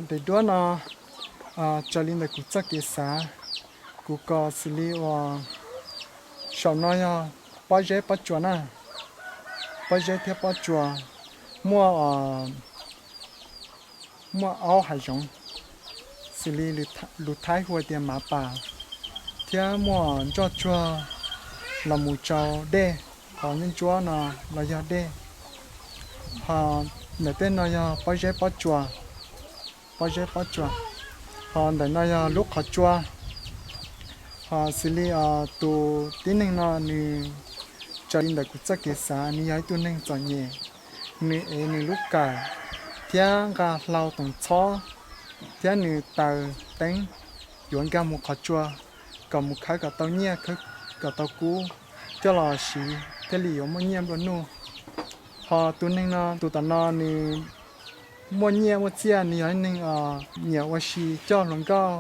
Daim duab no raws li ntawm kuv txoj kev xav, kuv kos xws li uas saum no yog pob zeb pob tsuas na, pob zeb thiab pob tsuas muaj muaj aub hav zoov, xws li lus Thaib hu tias mav pas, thiab muaj nroj tsuag los mus rau dej, qhov ntsuab ntsuab no los yog dej. Ho ntawm tej no yog pob zeb pob tsuas, pob zeb pob tsuas. Ho ntawm no yog lub qhov tsua. Ho xws li tus tib neeg no nws raws li ntawm kuv txoj kev xav, nws yog ib tug neeg txom nyem, nws ev nws lub kawm thiab nqa hlau toom txhob thiab nws taws teeb yuav nkag mus qhov tsua kom mus khawb kom tau nyiaj, khawb kom tau kub coj los siv thiaj li yuav muaj nyiaj nplua nuj. Ho tus neeg no, tus tom no nws muaj nyiaj muaj txiaj, nws yog ib neeg nyiam ua si coj hluas nkauj.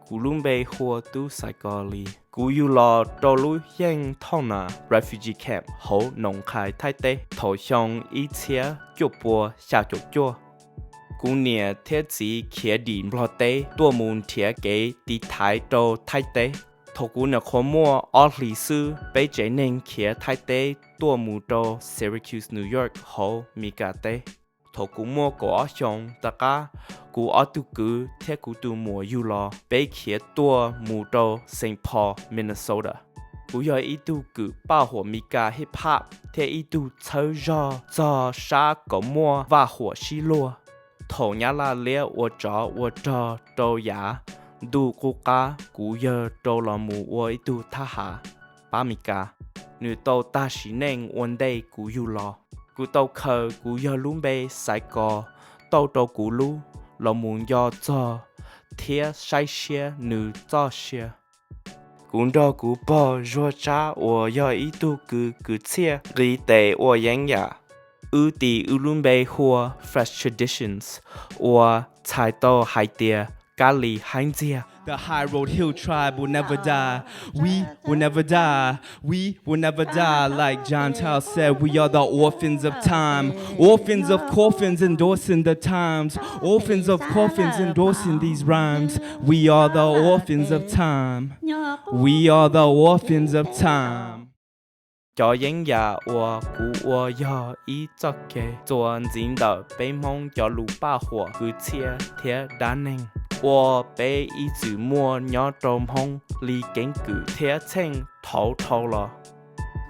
Kuv lub npe hu ua Tub Xais Kos Lis. Kuv yug los rau lub yeej thoj nas refugee camp hauv Noom Qhais Thaib teb thaum xyoo ib txhiab cuaj pua xya caum cuaj. Kuv niam thiab txiv khiav dim Nplog teb tuaj mus nrhiav kev tiv thaiv rau Thaib teb. Thaum kuv nyuam qhuav muaj ob hlis xwb, peb tsev neeg khiav Thaib teb tuaj mus rau Syracuse, New York hauv Mis Kas teb. Thaum kuv muaj kaum ob xyoos tom qab, kuv ob tug kwv thiab kuv tus muam yug los, peb khiav tuaj mus rau Saint Paul, Minnesota. Kuv yog ib tug kws paj huam Mis Kas hip hop thiab ib tug txhawb zog txog sab kom muaj vaj huam sib luag. Thaum Nyab Laj liab ua tsov ua rog rau yav ntuj qub qab, kuv yawg rau los mus ua ib tug thab ham pab Mis Kas. Nws tau tag sim neej ua ntej kuv yug los. Kuv tau khaws kuv yawg lub npe Xais Kos tauj rau kuv lub los mus nco txog thiab saib siab nws txoj sia. Kuv nrog kuv pog Zuag Tsab uas yog ib tug kws kwv txhiaj nqis tes ua yeeb yam. Wb tis wb lub npe hu ua Fresh Traditions uas txhais tau hais tias kab li haib ntxiag. The High Road Hill Tribe will never die. We will never die. We will never die. Like John Tao said, we are the orphans of time. Orphans of coffins endorsing the times. Orphans of coffins endorsing these rhymes. We are the orphans of time. We are the orphans of time. Cov yeeb yam uas kuv ua yog ib txoj kev txuas ntxiv ntawm peb Hmoob cov lus paj huam kwv txhiaj thiab dab neeg uas peb ib txwm muaj nyob rau Hmoob li keeb kwm thiab txheej dhau dhau los.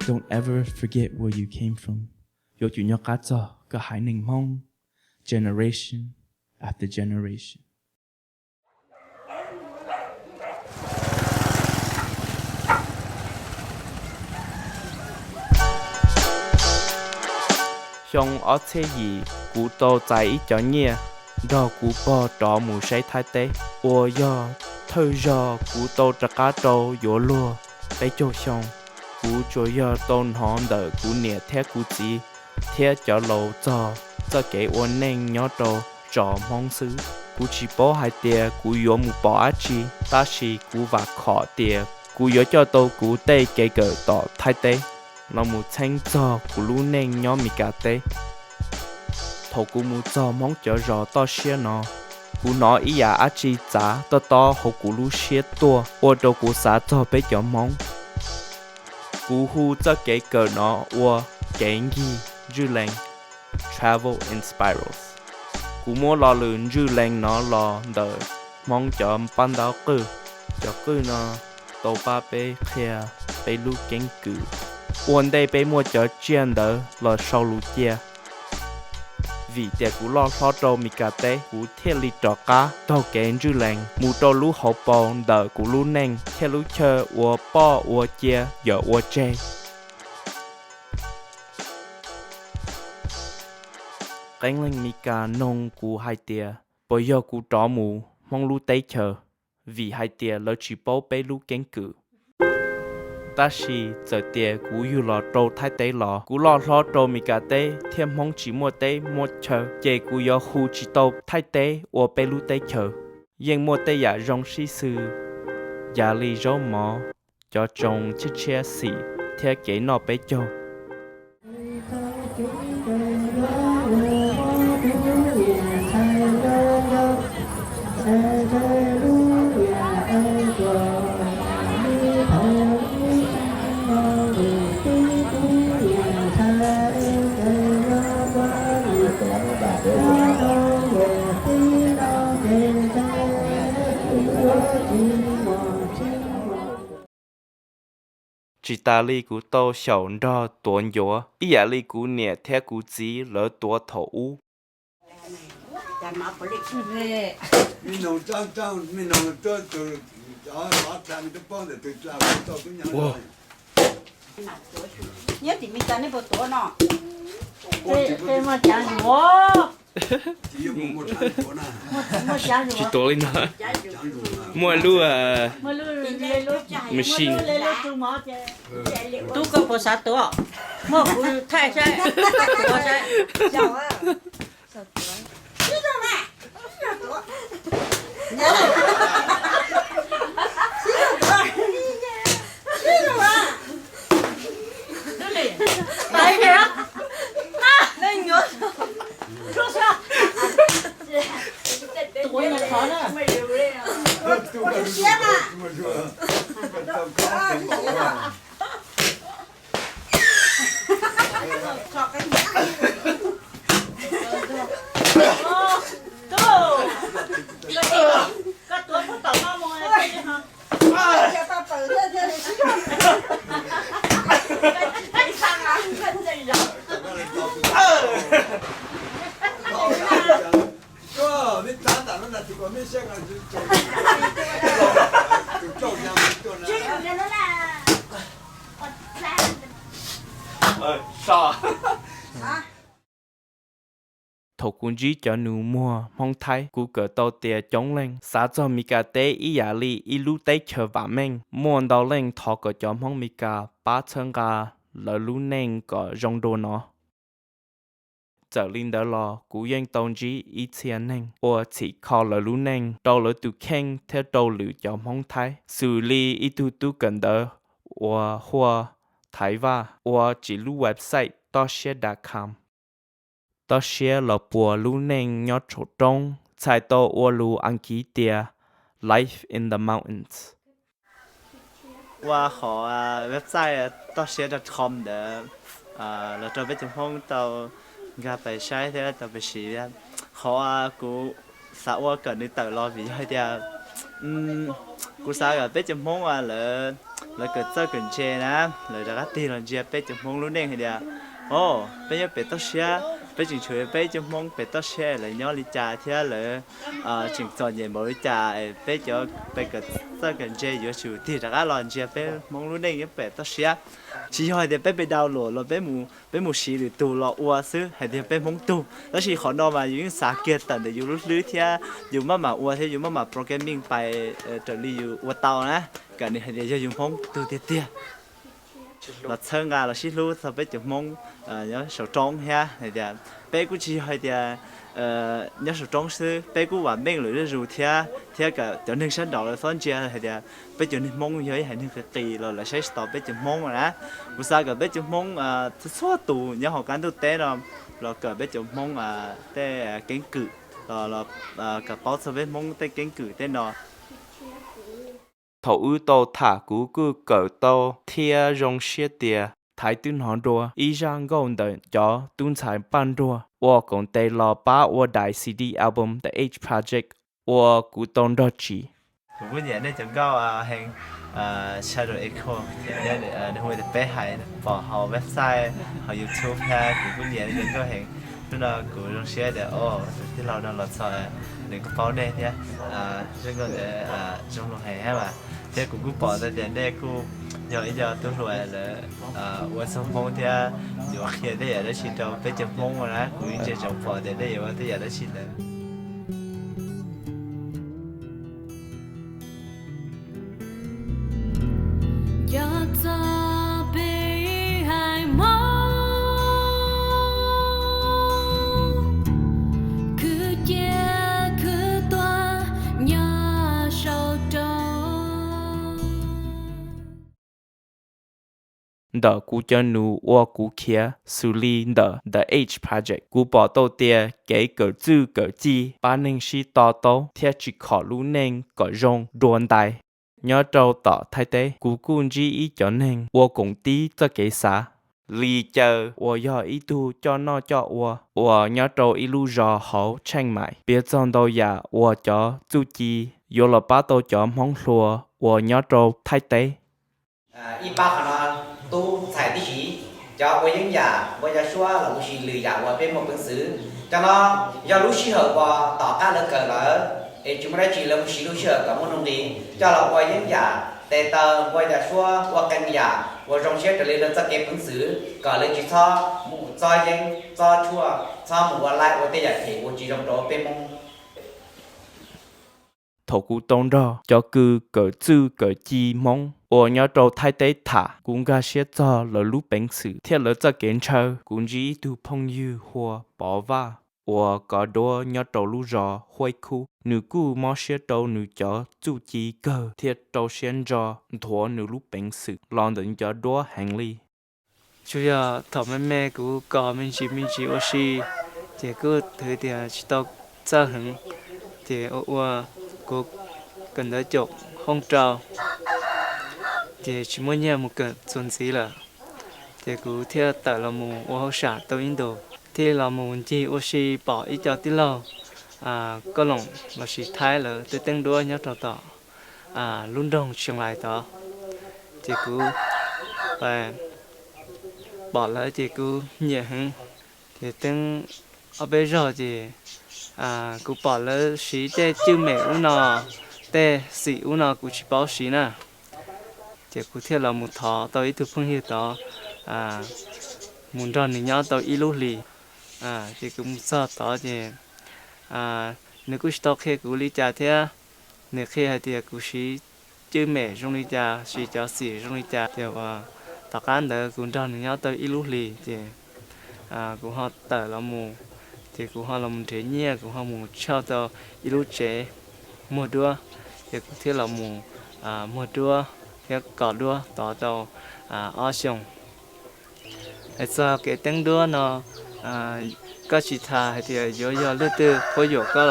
Don't ever forget where you came from. Yuav tsum nco qab txog koj haiv neeg Hmoob generation after generation. Xyoo ob txhiab yim, kuv tau txais ib co nyiaj nrog kuv pog rov mus saib Thaib teb, uas yog thawj zaug kuv tau rov qab rau yuav luag peb caug xyoo. Kuv tsuas yog tau hnov ntawm kuv niam thiab kuv txiv thiab cov laus txog txoj kev ua neej nyob rau zos Hmoob xwb. Kuv tsis paub hais tias kuv yuav mus pom dab tsi, tab sis kuv vam khom tias kuv yuav coj tau kuv tej kev kawm tom Thaib teb los mus txheeb txog kuv lub neej nyob Mis Kas teb. Thaum kuv mus txog Hmoob cov zos toj siab no, kuv hnov ib yam dab tsi txav tob tob hauv kuv lub siab tuaj ua rau kuv xav txog peb cov Hmoob. Kuv hu txoj kev kawm no ua kev nkig ntswj lees, travel in spirals. Kuv muab lo lus ntswj lees no los ntawm Hmoob cov paj ntaub qwj. Cov qwj no tau pab peb qhia peb lub keeb kwm ua ntej peb muaj cov tsiaj ntawd los sau lus cia. Vim tias kuv loj hlob rau Mis Kas teb, kuv thiaj li rov qab taug kev ntswj lees mus rau lub hauv paus ntawm kuv lub neej thiab lub chaw ua poj ua cia yawm ua tseg. Qee leej Mis Kas noog kuv hais tias puas yog kuv rov mus Hmoob lub teb chaws, vim hais tias lawv tsis paub peb lub keeb kwm. Tab sis txawm tias kuv yug los rau Thaib teb los kuv loj hlob rau Mes Kas teb thiab Hmoob tsis muaj teb muaj chaw, ces kuv yuav hu tsis tau Thaib teb ua peb lub teb chaws. Yeej muaj tej yam zoo sib xws, yam li zaub mov, cov tsoos tshiab tshiab xim thiab kev noj peb caug. Tsis tas li kuv tau xyaum nrog tuav ncuav ib yam li kuv niam thiab kuv txiv lawv tuav thaum ub. Nyob tim Mes Kas nej puas tuav no? Tsis tuav li no. Muaj lub machine. Tub koj puas xav tuav? Muaj kuv thaij saib, tuav saib. Thaum kuv ntsib cov nus muag Hmoob Thaib, kuv kawm tau tias coob leej xav txog Mes Kas teb ib yam li ib lub teb chaws vam meej. Muaj ntau leej thov kom cov Hmoob Mes Kas pab txhawb nqa lawv lub neej kom zoo dua no. Txawm li ntawd los kuv yeej tau ntsib ib txhia neeg uas txhim kho lawv lub neej rau lawv tus kheej thiab rau lwm cov Hmoob Thaib, xws li ib tug tub kawm ntawv uas hu ua Thaiv Vaj uas tsiv lub website toj siab dot com. Toj siab los puas lub neej nyob saum roob, txhais tau ua lus Askiv tias Life in the Mountains. Ua qhov website toj siab dot com ntawd los rau peb cov Hmoob tau nkag pais saib thiab tau pais siv. Qhov kuv xav ua kom nws tawm los vim yog hais tias kuv xav kom peb cov Hmoob lawv, lawv kawm txawj kawm ntse na, lawv rov qab tig los ntsia peb cov Hmoob lub neej hais tias, o, peb nyob pem toj siab, peb tseem tshuav peb cov Hmoob pem toj siab lawv nyob li cas thiab lawv tseem txom nyem npaum li cas, peb cov peb kawm txawj kawm ntse yuav tsum tig rov qab los ntsia peb Hmoob lub neej nyob pem toj siab. Tsis yog hais tias peb pes download los peb mus siv lwm tus los ua xwb hais tias peb Hmoob tug, tab sis qhov no mas yus yeej xav kiag tawm ntawm yus lub hlwb thiab yus maj mam ua thiab yus maj mam programming pais raws li yus ua tau na, kom nws hais tias yog yus Hmoob tug tiag tiag. Los txhawb nqa los sib hlub txog peb cov Hmoob nyob saum roob thiab hais tias peb kuj tsis yog hais tias nyob saum roob xwb, peb kuj vam meej lwm zuj zus thiab, thiab kom cov neeg sab nraud lawv txhob ntsia hais tias peb cov neeg Hmoob yog ib haiv neeg qis qis los lawv saib tsis taus peb cov Hmoob na. Kuv xav kom peb cov Hmoob txhua txhua tus nyob hauv qab ntuj teb no los kawm peb cov Hmoob tej keeb kwm, los kom paub txog peb Hmoob tej keeb kwm tej no. Thaum wb tau tham kuv kuj kawm tau thiab zoo siab tias Thaiv twb hnov dua ib zaj nkauj ntawm cov tub ntxhais Paj Nruag uas koom tes los pab ua daim C D album The Age Project uas kuv tau nrog tsim. Kuv kuj nyiam nej cov nkauj heev, Shadow Echo, nws hu tias Peb Haiv, pom hauv website, hauv YouTube thiab kuv kuj nyiam nej cov nkauj heev. Hnub no kuv zoo siab tias tus tij laug no los txog, nws kuj paub nej thiab. Zoo nkauj ntawd zoo lus heev thiab mas, thiab kuv kuj pom tau tias nej kuj yog ib co tub hluas lawv ua txog Hmoob thiab yuav qhia tej yam dab tsi rau peb cov Hmoob na, kuv yeej tseem tseem pom tias nej yuav ua tej yam dab tsi ntawd. Cov txoj ntawm kuv cov nus uas kuv khiav, xws li ntawm The Age Project, kuv pom tau tias kev kawm txuj kawm ci pab neeg sib to taub thiab tsis khom lub neej kom zoo dua ntais. Nyob rau tom Thaib teb, kuv kuj ntsib ib cov neeg ua koom tib txoj kev xav. Li Caw uas yog ib tug coj noj coj ua uas nyob rau ib lub zos hauv Tsheej Maim piav txog ntau yam uas cov txuj ci yuav los pab tau cov Hmoob hluas uas nyob rau Thaib teb. Ib pab qhov no tub ntxhais tib si, cov ua yeeb yam, ua yaj suab los sis lwm yam uas peb muaj peev xwm. Cov no yog lub sij hawm uas tom qab lawv kawm lawm es tsis muaj dab tsi, lawv mus siv lub sij hawm kom muaj nuj nqis coj los ua yeeb yam, tes taw, ua yaj suab, ua qee yam uas zoo siab raws li lawv txoj kev peev xwm kom lawv tsis txhob mus txob yeeb txob tshuaj, txhob mus ua laib ua tej yam phem uas tsis zoo rau peb Hmoob. Thaum kuv tau nrog cov kws kawm txuj kawm ci Hmoob uas nyob rau Thaib teb tham, kuv nkag siab txog lawv lub peev xwm thiab lawv txoj kev ntshaw. Kuv ntsib ib tug phooj ywg hu ua Pov Vaj uas kov duab nyob rau lub zos Huaib Khub. Nws kuj mob siab rau nws cov txuj ci kawg thiab rau siab ntso nthuav nws lub peev xwm los ntawm cov duab heev li. Tsuas yog thaum me me kuv kos me ntsis me ntsis ua si, ces kuj twv tias tsis tau txawj heev, ces ua ua kuv kawm ntawv caum hoob rau, ces tsis muaj nyiaj mus kawm txuas ntxiv lawm. Ces kuv thiaj tawm los mus ua hauj sam tau ib ntus, thiaj los mus ncig ua si pom ib co tij laug Koj Loos lossis Thaib lawv twb teeb duab nyob rau tom lub nroog Tsheej Lais tod. Ces kuv pom lawv ces kuv nyiam heev. Ces teeb ob peb zaug ces kuv pom lawv siv tej cwj mem ub no, tej xim ub no kuv tsis paub siv na. Ces kuv thiaj los mus thov tau ib tug phooj ywg tod, mus nrog nws nyob tau ib lub hlis. Ces kuv mus txog tod ces nws kuj tsis tau qhia kuv li cas thiab. Nws qhia hais tias kuv siv cwj mem zoo li cas, siv cov xim zoo li cas. Ces uas tom qab ntawd kuv nrog nws nyob tau ib lub hlis ces kuv ho tawm los mus, ces kuv ho los mus nrhiav nyiaj, kuv ho mus ntshoj tau ib lub tsev muag duab, ces kuv thiaj los mus muag duab thiab kos duab tod tau ob xyoos. Hais txog kev teeb duab no, koj tsis tas hais tias yuav yog leej twg qhuab yuam koj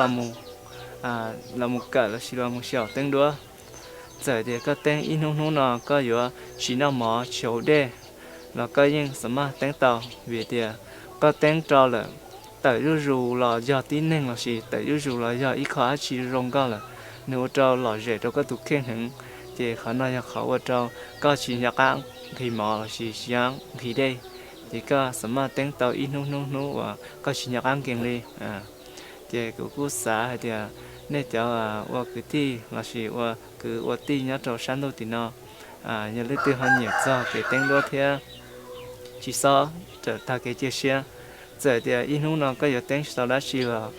los mus kawm lossis los mus xyaum teeb duab. Txawm tias koj teeb ib hnub hnub no koj yuav tsis noj mov tsis haus dej los koj yeej xav maj teeb tau, vim tias koj teeb rau lawm, tawm zuj zus los yog tib neeg lossis tawm zuj zus los yog ib qho dab tsi zoo nkauj lawm, nws ua rau lom zem rau koj tus kheej heev. Ces qhov no yog qhov ua rau koj tsis nco qab nqhis mov lossis tsis nco qab nqhis dej, ces koj xav maj teeb tau ib hnub hnub hnub uas koj tsis nco qab nkees li. Ces kuv kuj xav hais tias nej cov ua kwv tij lossis ua kwv ua tij nyob rau sab ntuj tim no, yog leej twg ho nyiam txog kev teeb duab thiab tsis txhob rawm tag kev cia siab. Txawm tias ib hnub no koj yuav teeb tsis tau dab tsi los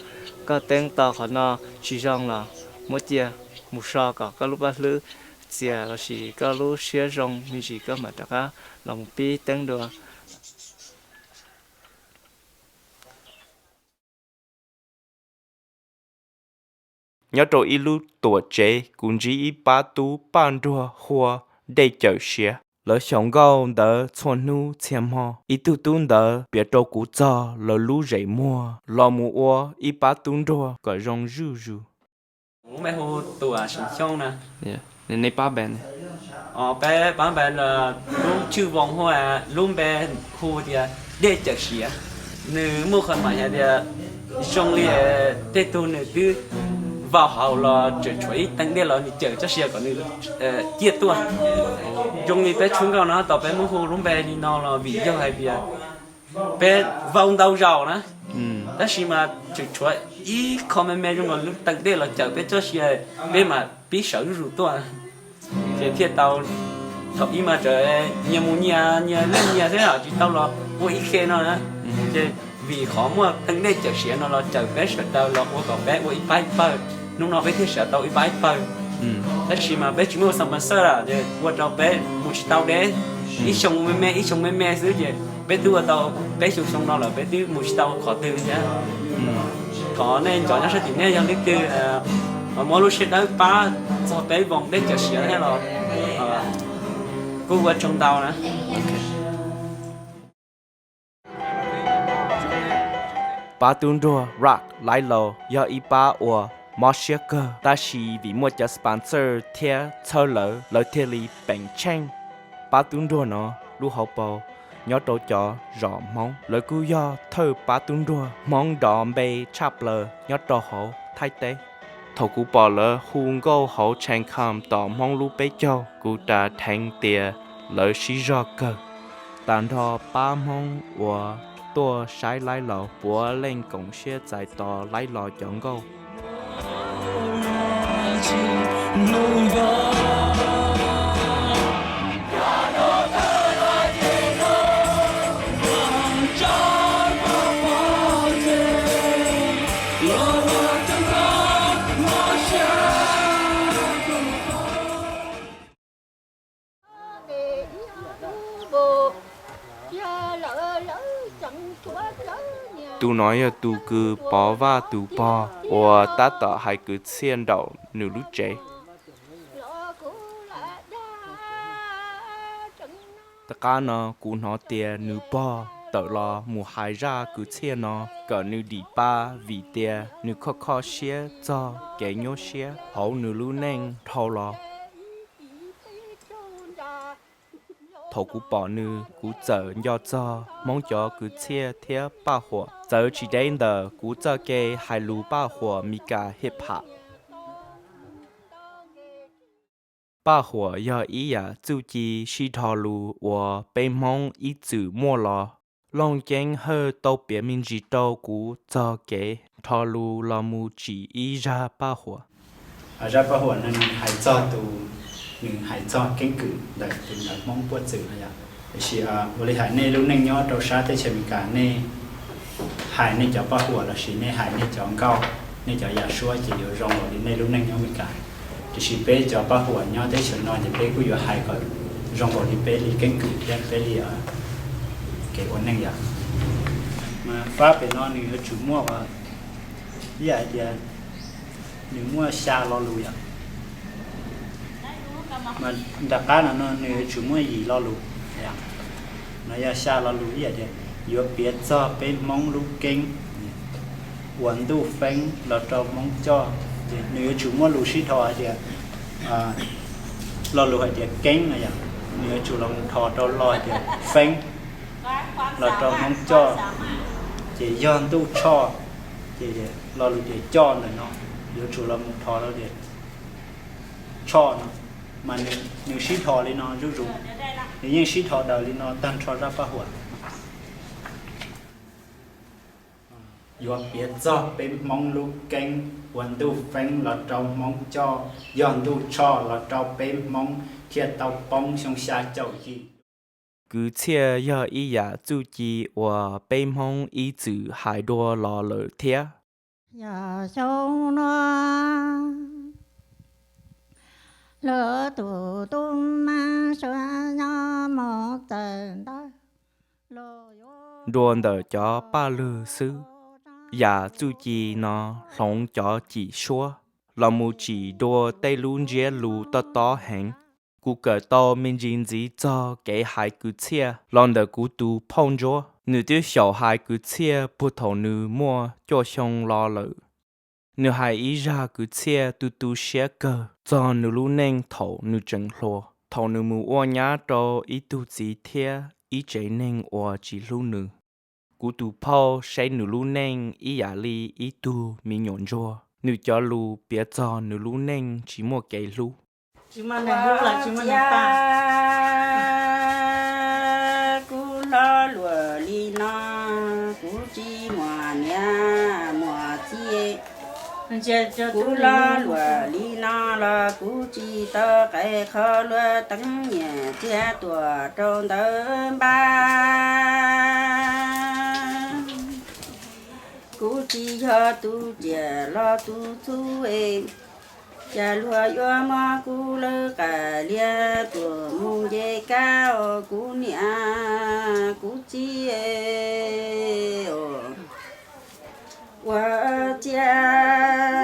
koj teeb tau qhov no tsis zoo los muab cia mus so kom koj lub paj hlwb txias lossis koj lub siab zoo me ntsis koj mam rov qab los mus pib teeb dua. Nyob rau ib lub tuam tsev, kuv ntsib ib pab tub paj nruag hu ua Dej Cawm Siav. Lawv xyaum nkauj ntawv txhua hnub txhia hmo. Ib tug tub ntawd piav rau kuv txog lawv lub zem muag los mus ua ib pab tub nruag kom zoo zuj zus. Kuv lub npe hu Tuam Sim Xyooj na. Pab npe, lub tswj voos hu, lub npe hu tias Dej Cawm Siav. Nws muaj qhov maim hais tias zoo li tej tug nws twb vau hauv los tseem tshuav ib teev dej los nws cawm tsob sia kom nws ciaj tuaj. Zoo li peb tshuab nkauj no tau peb muab hu lub npe li no los vim yog hais tias peb vau ntau zaus na, tab sis mas tseem tshuav ib qho me me zoo nkaus li teev dej los cawm peb tsob sia, peb mam pib sawv zuj zus tuaj. Ces thiaj tau thaum ub mas tseem nyias mus nyias, nyias leej nyias xwb, tsis tau los ua ib qho no na. Ces vim qhov muaj teev dej cawm siav no los cawm peb sawv daws los ua kom peb ua ib pab ib pawg. Hnub no peb thiaj sawv tau ib pab ib pawg. Tab sis mas peb tsis muaj sponsor lawm ces ua rau peb mus tsis tau deb. Ib xyoo me me, ib xyoo me me xwb ces peb twb ua tau peb xyoo xyoo no lawm peb twb mus tsis tau qhov twg thiab. Thov nej cov nyob sab tim nej yog leej twg muab lub siab dawb pab txog peb voos Dej Cawm Siav thiab los Kuv ua tsaug ntau na. Pab tub nruag Rock Laij Laus yog ib pab uas mob siab kawg, tab sis vim muaj cov sponsor thiab txhawb lawv, lawv thiaj li peem tsheej. Pab tub nruag no lub hauv paus nyob rau cov zos Hmoob, lawv kuj yog thawj pab tub nruag Hmoob nrov npe tshaj plaws nyob rau hauv Thaib teb. Thaum kuv pom lawv hu nkauj hauv Tshee Kham tom Hmoob lub peb caug, kuv ras dheev tias lawv sib zog kawg. Tag nrho pab Hmoob uas tuaj saib Laij Laus puav leej koom siab txais tos Laij Laus cov nkauj. Tus no yog tus kws Pov Vaj tus pog uas tab tom hais kwv txhiaj nraum nws lub tsev. Tom qab no kuv hnov tias nws pog tawm los mus hais zaj kwv txhiaj no kom nws dim pa, vim tias nws kho kho siab txog kev nyuaj siab hauv nws lub neej dhau los. Thaum kuv pom nws, kuv txawm nco txog Hmoob cov kwv txhiaj thiab paj huam. Txawv tsis deb ntawm kuv txoj kev hais lus paj huam Mis Kas hip hop. Paj huam yog ib yam txuj ci sib dhos lus uas peb Hmoob ib txwm muaj los. Looj Ceeb Hawj tau piav me ntsis rau kuv txog kev dhos lus los mus tsim ib zaj paj huam. Zaj paj huam no nws hais txog tus, nws hais txog keeb kwm ntawm tus ntawd Hmoob puab txwm no yom. Tiam sis ua li hais nej lub neej nyob rau sab teb chaws Amelikas, nej hais nej cov paj huam lossis nej hais nej cov nkauj, nej cov yam suab ces yuav zoo nkaus li nej lub neej nyob Amelikas. Tiam sis peb cov paj huam nyob teb chaws no ces peb kuj yuav hais kom zoo nkaus li peb li keeb kwm thiab peb li kev ua neej yom. Mas fab pem no nws yuav tsum muaj, ib yam hais tias nws muaj xya lo lus yom. Mas nram qab no no nws yuav tsum muaj yim lo lus. No yog xya lo lus ib yam tias yuav piav txog peb Hmoob lub keeb uas ntuj feeb los rau Hmoob coj. Ces nws yuav tsum muaj lus sib dhos hais tias, lo lus hais tias keeb no yom, nws yuav tsum los mus dhos rau lo hais tias feeb los rau Hmoob coj, ces yog ntuj tshoj, ces lo lus tias coj ntawm no yuav tsum los mus dhos rau tias tshoj no, mas nws sib dhos li no zuj zus, nws yeej sib dhos daws li no tag nrho zaj paj huam. Yuav piav txog peb Hmoob lub keeb ua ntuj feeb los rau Hmoob coj, yog ntuj tshoj los rau peb Hmoob thiaj tau poob xyoo xya caum yim. Kwv txhiaj yog ib yam txuj ci uas peb Hmoob ib txwm hais dua los lawm thiab. Yog xyoo no lawv tus tub mab suav nyob mus txawm ntawd los yuav dua ntawm cov paj lwg xwb. Yam txuj ci no hloov cov cim suab los mus tsim dua tej lub ntsiab lus tob tob heev. Kuv kawm tau me ntsis ntxiv txog kev hais kwv txhiaj los ntawm kuv tus phauj Ntsuab. Nws twb xyaum hais kwv txhiaj puag thaum nws muaj cuaj xyoo los lawm. Nws hais ib zaj kwv txhiaj tu tu siab kawg txog nws lub neej thaum nws tseem hluas, thaum nws mus ua nyab rau ib tug txiv thiab ib tsev neeg uas tsis hlub nws. Kuv tus phauj saib nws lub neej ib yam li ib tug me nyuam ntsuag. Nws cov lus piav txog nws lub neej tsis muaj kev hlub. Kuv hlob luag li no, kuv tsis muaj niam muaj txiv. Kuv hlob luag li no los kuv tsis tau qai qhov luag teev nyiam txiag tuaj rau ntawd npaj. Kuv tsis yog tus riam los tus txuj es, cas luag yuav muab kuv lawv qas lias tuaj mus nce kab os kuv niam kuv txiv os. Ua ciav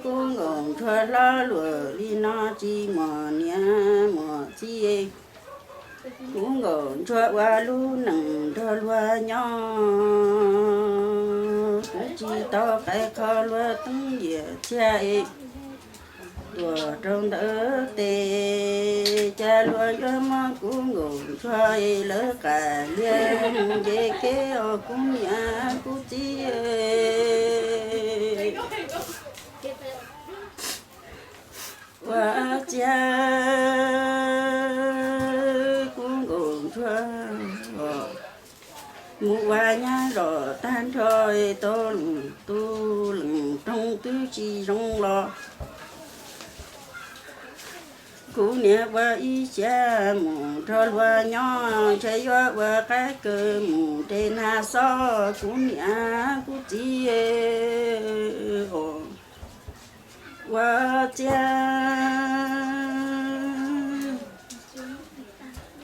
kuv nkoos nrhuav hlob luag li no tsis muaj niam Ntsuag ua lub neej nrog luag nyob, kuv tsis tau qai qho luag teeb yiam txhiaj es tuaj rau ntawm tes, cas luag yuav muab kuv Nkauj Ntsuag es lawv qas liag mus nce kev os kuv niam kuv txiv. Ua ciav kuv Nkauj Ntsuag mus ua nyab los tag nrho, tau leej tub leej roog twb tsis zoo los. Kuv niam ua ib siab mus nrog luag nyob, ntshe yuav ua qab kaws mus de nag xob kuv niam kuv txiv. Ua ciav,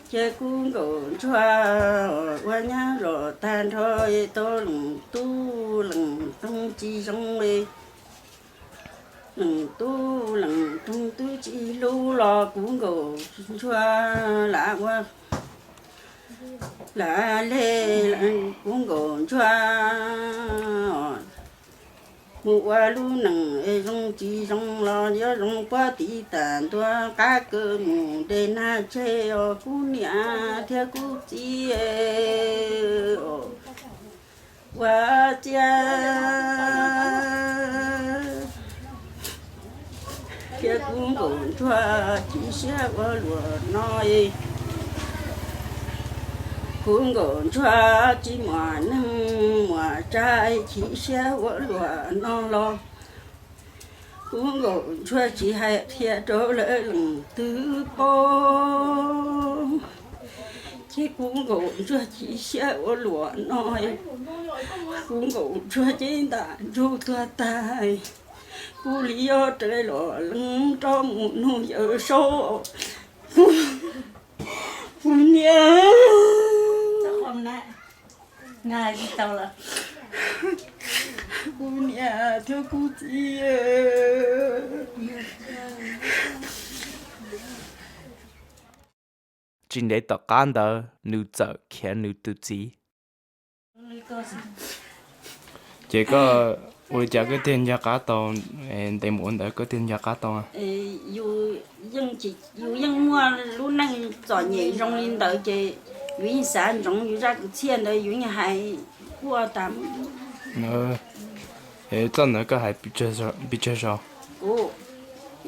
cia kuv Nkauj Ntsuag ua nyab los tag nrho, tau leej tub leej roog tsis zoo li. Leej tub leej roog twb tsis hlub los kuv Nkauj Ntsuag lam ua, lam le, kuv Nkauj Ntsuag mus ua lub neej es zoo tsis zoo los yuav zoo puag tim tas ntua qab kaws mus de nag tseg os kuv niam thiab kuv txiv. Ua ciav, cia kuv Nkauj Ntsuag chim siab ua luaj no. Kuv Nkauj Ntsuag tsis muaj neeg muaj tsav, chim siab ua luaj no los kuv Nkauj Ntsuag tsis hais qhia rau lawv leej twg paub. Ces kuv Nkauj Ntsuag chim siab ua luaj no, kuv Nkauj Ntsuag ces ntam ntsug tuag tag. Kuv li yog raws los lees rov mus nug Yawm Saub, kuv niam, kuv niam thiab kuv txiv. Tsis ntev tom qab ntawd nws txawm khiav nws tus txiv. Ces koj ua li cas koj thiaj nco qab tau, ntev mus ua ntawd koj thiaj nco qab tau? Yus yeej muaj lub neej txom nyem zoo li ntawd ces yus yeej xav ntsoov yus zaj kwv txhiaj ntawd yus yeej hais quaj tas. Txoj ntawd koj hais pes tsawg zaus? Kuv,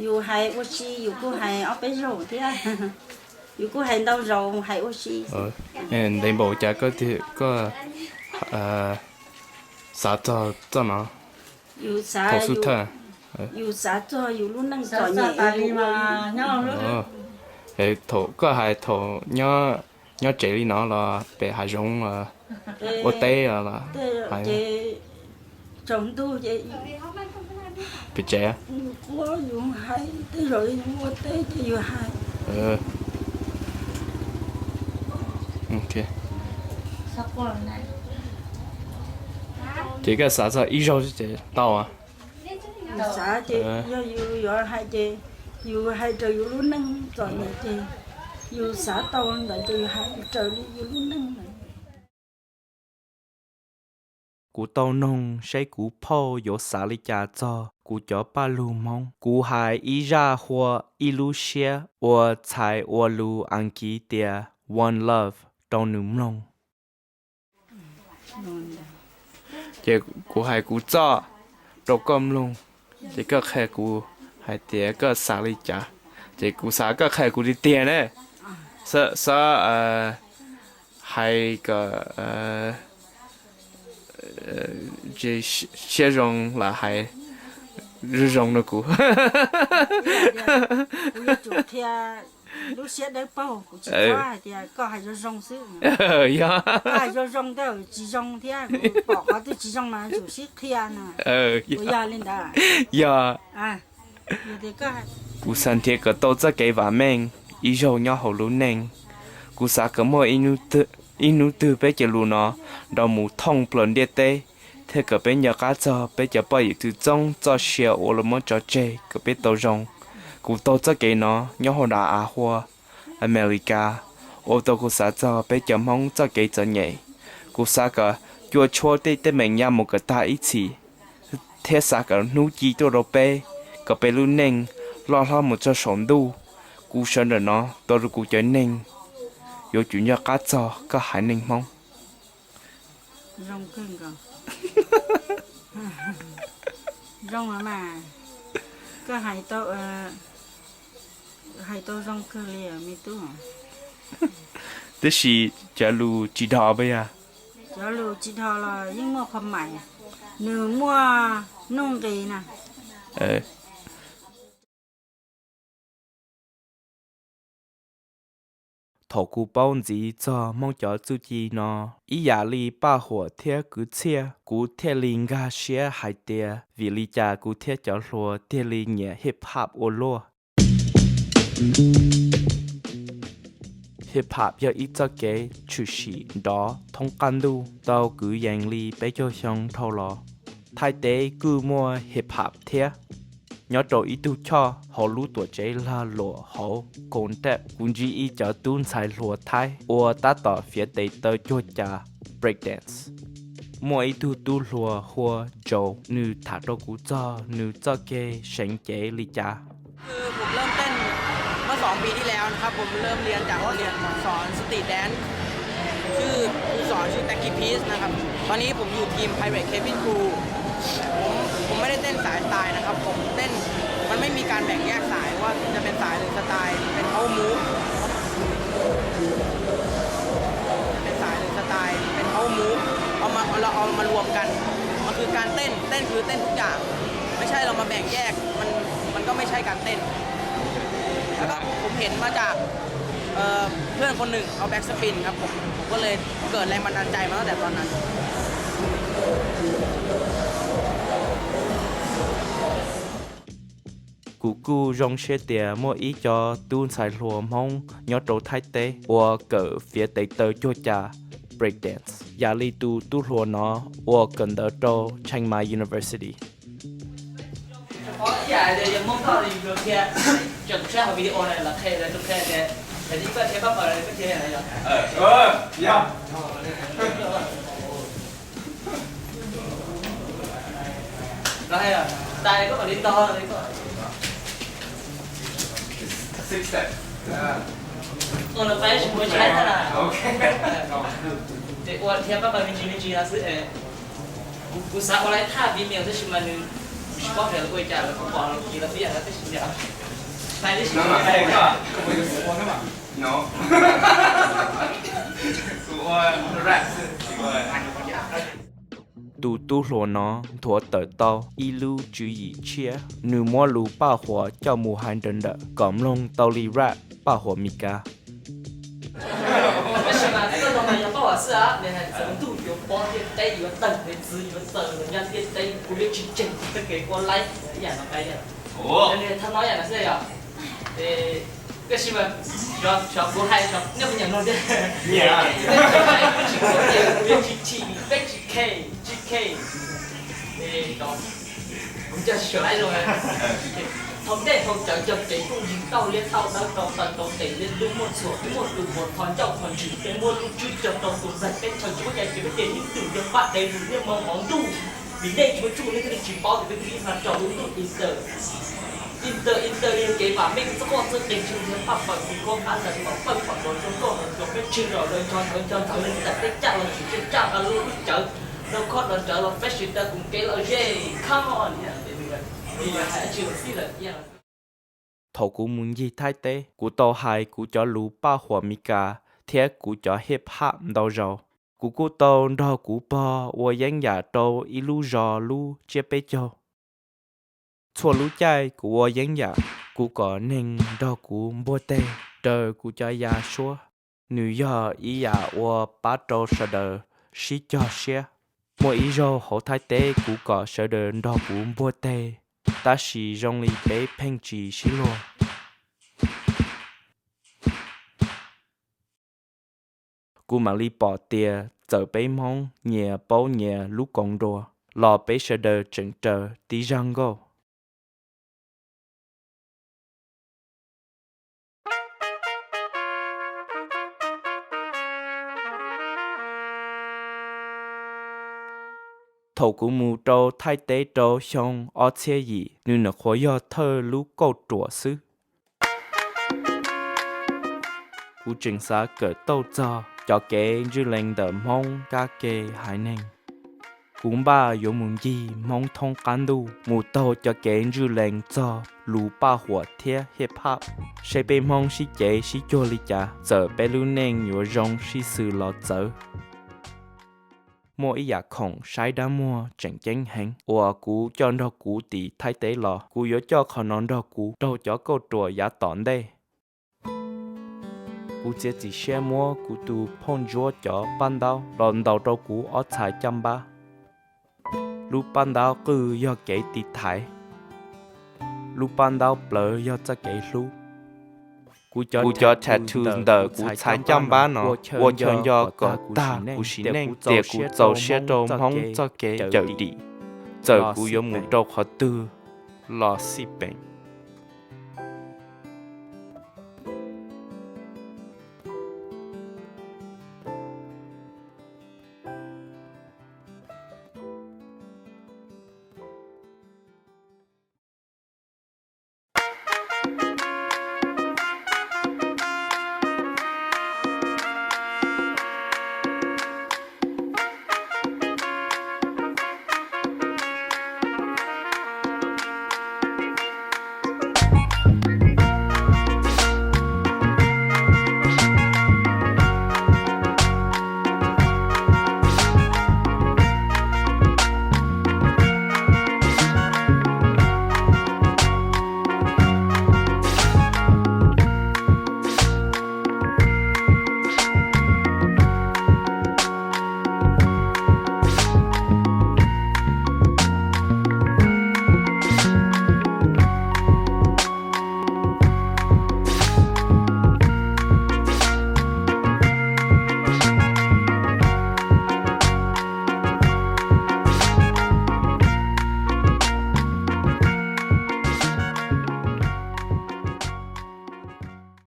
yus hais ua si yus kuj hais ob peb zaug thiab. Yus kuj hais ntau zaus hais ua si. Ntev npaum cas koj, koj xav txog txoj no? Yus xav, yus xav txog yus lub neej txom nyem. Thaum koj hais thaum nyob tsev li no los pem hav zoov los ua teb los? Ces tsaus ntuj ces pem tsev, yus hais tej zaum yus ua teb ces yus hais. Ces koj xav txog ib zaug ces tau. Yus xav ces yog yus yuav hais ces yus hais raws yus lub neej txom nyem ces yus xav tau ntawd ces yus hais raws li yus lub neej ntawd. Kuv tau noog saib kuv phauj yuav xav li cas txog kuv cov paj lug Hmoob. Kuv hais ib zaj hua ib lub siab uas txhais ua lus Askiv tias one love rau nws mloog. Ces kuv hais kuv txoj rau koj mloog, ces koj qhia kuv hais tias koj xav li cas. Ces kuv xav koj qhia kuv tiag tiag ne. Xav hais kom siab zoo los hais zoo zoo rau kuv. Lub siab dawb paug, kuv tsis txhob hais tias koj hais zoo zoo xwb. Koj hais zoo zoo tej tsis zoo thiab, kuv pom qhov twg tsis zoo mas tsum sib qhia no. Puas yog li ntawd? Yog. Kuv xav nrhiav kom tau txoj kev vam meej ib zaug nyob hauv lub neej. Kuv xav kom muaj ib hnub twg peb cov lus no nrov mus thooj plaws ntiaj teb, thiab kom peb nco qab txog peb cov poj yawm txwv txoob txoj sia uas lawv muab tso tseg kom peb tau zoo. Kuv taug txoj kev no nyob hauv dav av hua Amelikas, Ua rau kuv xav txog peb cov Hmoob txoj kev txom nyem. Kuv xav kom cua tshuab tej teeb meem nyab mus kom tag ib txhis, thiab xav kom hnub ci tuaj rau peb, kom peb lub neej loj hlob mus txog saum ntuj. Kuv sawv ntawm no tuav rau kuv cov neeg yuav tsum nco qab txog koj haiv neeg Hmoob. Zoo mas, koj hais tau zoo kawg li me tub. Tiam sis cov lus tsis dhos puas yog? Cov lus tsis dhos los yeej muaj qhov mais, nws muaj nuj nqis na. Thaum kuv paub ntxiv txog Hmoob cov txuj ci no, ib yam li Paj Huam thiab kwv txhiaj, kuv thiaj li nkag siab hais tias vim li cas kuv thiab cov hluas thiaj li nyiam hip hop ua luaj. Hip hop yog ib txoj kev tshwm sim nrov thoob qab ntuj tau kwv yees li peb caug xyoo dhau los. Thaib teb kuj muaj hip hop thiab. Nyob rau ib tug choj hauv lub tuam tsev lag luam hauv Kos Dej, kuv ntsib ib cov tub ntxhais hluas Thaib uas tab tom fiav tes taw cuag cas break dance. Muaj ib tug tub hluas hu ua Joe, nws tham rau kuv txog nws txoj kev seev cev li cas. คือผมเริ่มเต้นเมื่อสองปีที่แล้วนะครับ ผมเริ่มเรียนจากโรงเรียนสอน street dance ชื่อครูสอนชื่อ Tacky Peace นะครับ ตอนนี้ผมอยู่ทีม Pirate Cabin Crew ผมผมไม่ได้เต้นสายสไตล์นะครับ ผมเต้น มันไม่มีการแบ่งแยกสายว่าจะเป็นสายหรือสไตล์ เป็น house move เป็นสายหรือสไตล์ เป็น house move เอามาเราเอามารวมกัน มันคือการเต้น เต้นคือเต้นทุกอย่าง ไม่ใช่เรามาแบ่งแยก มันมันก็ไม่ใช่การเต้น แล้วก็ผมเห็นมาจากเอ่อเพื่อนคนหนึ่งเอา back spin ครับผม ผมก็เลยเกิดแรงบันดาลใจมาตั้งแต่ตอนนั้น Kuv kuj zoo siab tias muaj ib co tub ntxhais hluas Hmoob nyob rau Thaib teb uas kawm fiav tes taw cuag cas break dance yam li tus tub hluas no uas kawm ntawv rau Chiang Mai University. Ua no pab tsis muaj tsis laib tag na. Ces ua thiab pab pab me ntsis me ntsis no xwb. Kuv xav ua laib thaj video tab sis mas nws tsis paub hais ua li cas lawm, kuv pom los kis los tib yam no tab sis nws hais li tsis Tus tub hluas no nthuav tawm tau ib lub tswv yim tshiab, nws muab lus Paj Huam coj mus hais nrawm nrawm kom mloog tau li rap Paj Huam Mis Kas. Tab sis mas koj no mas yog Paj Huam xwb, nws hais txawv ntuj yuav pov ntiaj teb, yuav tawg ntiaj txiv, yuav tawg los nyob ntiaj teb, kuv yuav tsis tseg txoj kev ua laib ib yam no. Nws hais txawv no ib yam no xwb yom. Tab sis mas xyov kuv hais nej puas nyiam mloog thiab. Kuv tsis chim, peb tsis khe, tsis khe. Kuv coj sawv laib zoo. Thaum ntej thaum cawv cog kev kooj yig tauj liab tauj dawb rau taw rau tes liab lub muaj txhuam muaj tus puas tho ncauj tho ntswg peb muab lub tswb cog rau tus ntxaig peb chaw tsis muaj cai ces peb tias hnub twm yog paj dev mus niaj hmo hmov ntuj. Vim nej tsis muaj tsuj nej thiaj li tsis paub tias peb ib hmos rau lub ntuj Easter. Easter, Easter li kev vam meej txoj qoj txoj qe tsis muaj thaj paj pawg tus koj qab ntawd los pawg pom los rau koj los rau peb tseg los lawv ncho nthawv ncho nthawv li tawm peb caj los tsis tseg caj nqa lub lub cawv rau koj los rawv los peb sawv daws koom kev los ze. Come on. Hais tsis los xij lawm. Thaum kuv mus ncig Thaib teb, kuv tau hais kuv cov lus Paj Huam Mis Kas thiab kuv cov hip hop ntau zaus. Kuv kuj tau nrog kuv pog ua yeeb yam rau ib lub zos lub tsiab peb caug. Txhua lub caij kuv ua yeeb yam, kuv kom neeg nrog kuv npuag teg raws kuv cov ya suab. Nws yog ib yam uas pab rau sawv daws sib cog siab. Muaj ib zaug hauv Thaib teb kuv kom sawv daws nrog kuv npuag teg, tab sis zoo li peb pheej tsis sib luag. Kuv mam li pom tias txawm peb Hmoob nyias paub nyias lub koom nrua los peb sawv daws tseem raws tib zaj nkauj. Thaum kuv mus rau Thaib teb rau xyoo ob txhiab yim, nws nyuam qhuav yog thawj lub kauj ruam xwb. Kuv tseem xav kawm tauj txog cov kev ntswj lees ntawm Hmoob kab ke haiv neeg. Kuv npaj yuav mus ncig Hmoob thoob qab ntuj, mus taug cov kev ntswj lees txog lus paj huam thiab hip hop, seb peb Hmoob sib cev sib cuag li cas, txawm peb lub neej yuav zoo sib xws los txawv. Muaj ib yam khoom saib dab muag tseem ceeb heev uas kuv coj nrog kuv tim Thaib teb los. Kuv yuav coj qhov no nrog kuv raug cov kauj ruam yav tom ntej. Kuv txiav txim siab muab kuv tus phauj ntsuab cov paj ntaub los ntaus rau kuv ob txhais caj npab. Lub paj ntaub qwj yog kev tiv thaiv. Lub paj ntaub plawv yog txoj kev hlub. Kuv cov tattoo ntawm kuv txhais caj npab no ua chaw nco kom tag kuv sim neej tias kuv txaus siab rau Hmoob txoj kev cawm dim, txawm kuv yuav mus rau qhov twg los xij peem.